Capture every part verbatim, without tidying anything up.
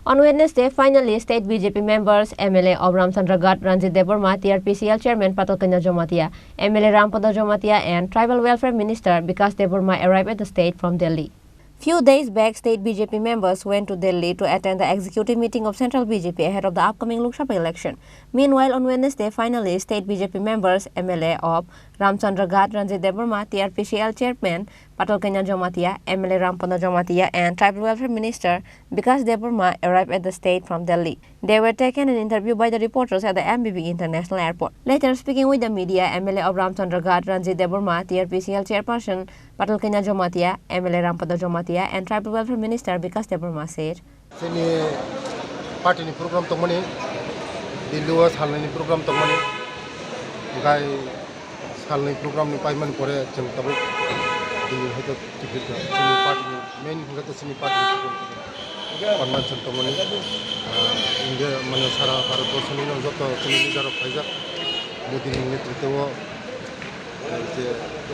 On Wednesday, finally, state B J P members, M L A of Ramchandra Ghat, Ranjit Debbarma, T R P C L chairman Patal Kanya Jamatia, M L A Rampada Jamatia, and Tribal Welfare Minister Bikash Debbarma arrived at the state from Delhi. Few days back, state B J P members went to Delhi to attend the executive meeting of Central B J P ahead of the upcoming Lok Sabha election. Meanwhile, on Wednesday, finally, state B J P members, M L A of Ramchandra Ghat, Ranjit Debbarma, T R P C L chairman Patal Kanya Jamatia, M L A Rampada Jamatia, and Tribal Welfare Minister Bikash Debbarma arrived at the state from Delhi. They were taken an interview by the reporters at the M B B International Airport. Later, speaking with the media, M L A of Ramchandra Ghat, Ranjit Debbarma, T R P C L chairperson Patal Kanya Jamatia, M L A Rampada Jamatia, and Tribal Welfare Minister Bikash Debbarma said, Chini party ni program tongmani, Delhi o salnani program tongmani, gai salnai program ni paimani pore chwng tabuk Delhi hai khe ticket chini party ni main hwnkhe chini party ni program convention tongmani, ah, India mane sara Bharat borso ni joto chini leader rok phaijak Modi ni netritwo, ah, je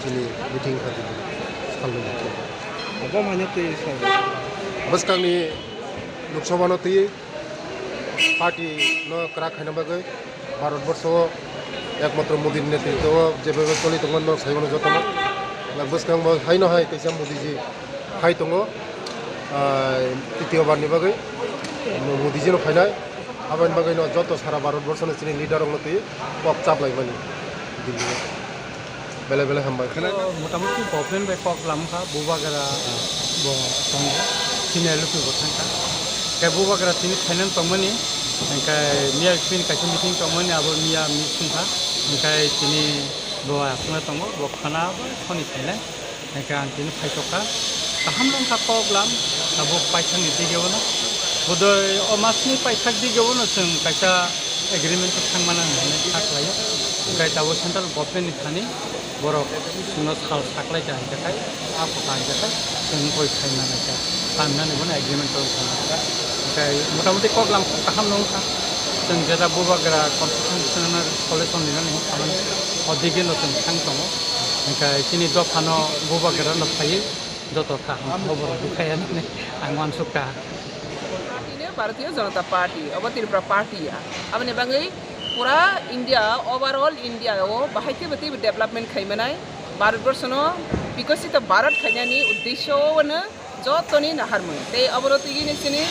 chini meeting kha Delhi salnai meeting. Obo mane twi sal. Bwskang ni Lok Sabha no twi party no kwrak khaina bagwi Bharat borso o ekmatro Modi ni netritwo o jebebe choli tongmani norok sai mano jotono. Bwskango haino hai kaisa Modi ji hai tongo, ah, titiyo bar ni bagwi Modi ji no phainai. Aboni bagwi no joto sara Bharat borso ni chini leader rok no twi kok chaplai mani Delhi o. Belai belai hambai. Motamuti government bai kok lam kha, Bubagra bo tongo, senior luku bo thang kha. Khe Bubagra tini finance tongmani, hingkhe miya fin kaisa meeting tongmani, abo miya meeting kha, hingkhe tini bo aswkno tongo, bo khana bo soni phainai. Hingkhe ang tini phaikha, kaham wngkha kok lam, abo paithakni dige bono. Bodoi o masni paithak dige bono chwng kaisa agreement o thangmana hinwi kha khlaio. Hingkhe tabuk central government ni thani borok chwngno sal saklaikha hingkhe khai, a kok hingkhe khai chwng oi khaina naikha. Tamhinani bono agreement o wngkha. Hingkhe motamuti kok lam kaham no wngkha. Chwng jeta Bubagra constitutional solution rinani hinwi khamani o dige no chwng thang tongo. Hingkhe chini dophano Bubagra no phaiwi joto kaham khobor rwkha hinwi ang uansukha. Party no Bharatiya Janata Party, obo Tripura party ya. Aboni bagwi pura India, overall India o bahai khe bo teibo development khai manai. Bharat borso no bikosit Bharat khainani uddesho o no jotoni naharmung. Tei obo rw twi ni chini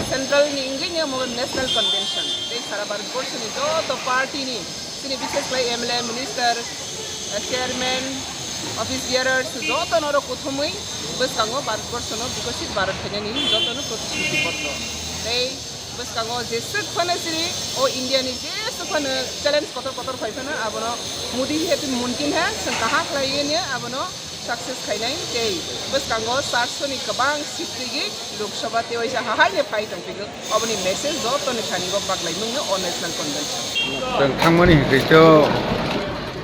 central ni wngwi ni omo national convention. Tei sara Bharat borso ni joto party ni chini bishes khlai M L A, minister, eh, chairman, office bearers, joto norok kuthumwi bwskango Bharat borso no bikosit Bharat khainani joto no protishruti potro. Tei bwskango jeswk phano chini o India ni jeswk phano challenge kotor kotor phai phano abono Modi hai mumkin hai chwng kaham khlaiwi abono success khainai tei bwskango charso ni kwbang seat twi Lok Sabha tei waisa hahaino phai tongphio. Oboni message jotoni thani o baklaimungno o National Convention. Chwng thangmani hinkhe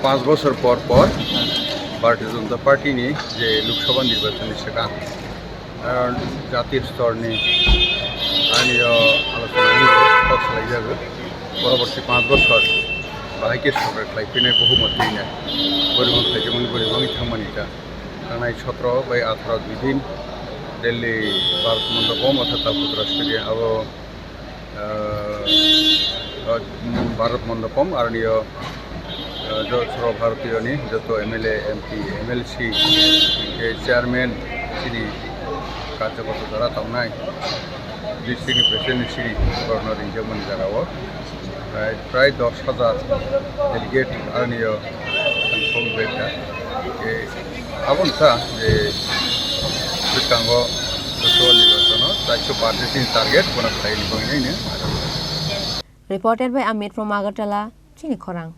panch bosor por por Bharatiya Janata Party ni je Lok Sabha nirbachon ni swkang, ah, jati stor ni ani o alochona ni kok salai jago. Poroborti panch bosor bahai khe sorkar khlai phinai bohumot twi nai. Boribong khlaijak mani, boribong thangmani ta. Thangnai sotro bai atharo dui din Delhi Bharat Mandapam orthat Talpatra Stadium abo, ah, ah, Bharat Mandapam aroni o, ah, jo-, Sarva Bharatiyo ni joto M L A, M P, M L C, hingkhe chairman chini karjokorta jora tongnai, district ni president ni chini borokno ringjak mani jaga o. Prai, prai dos hajar delegate aroni o thangsong bek da. Tei abo wngkha je bwskango Lok Sabha nirbachon o chairso party ni target bono khlai ni bagwi nai no. Reported by Amit from Agartala, chini khorang.